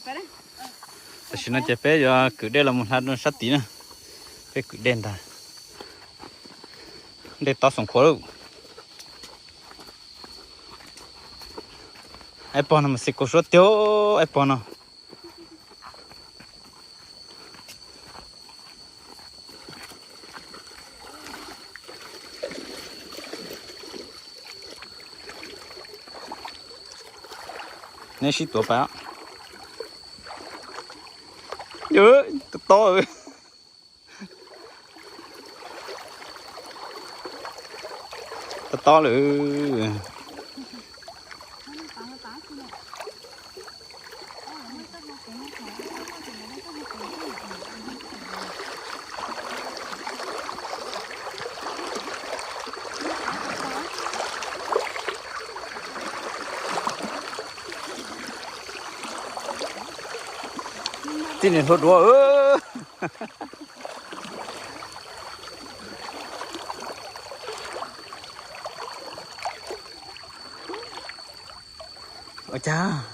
Tam sim no ces peb yuav kwv dej los mus hla rau sab tid na. Peb kwv dej ntag. Dej tob xoom khuav lawm. Aib pog no mas xi kau suab tiag, aib pog no. Neb sib tuav pais. Tob tob, tob tob lawm. Txij niam hluas duav. Ua cas?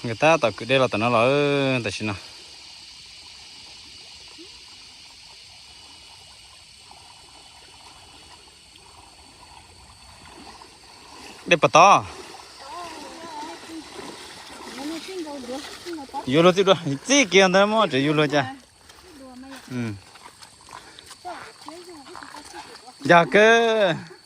Nkawd tab tom kwv dej los tom no los tam sim no. Dej puas tob? Yuav luag txij dua, txij kiag ntawd muab tseem yuav luag cas. Yog kawg.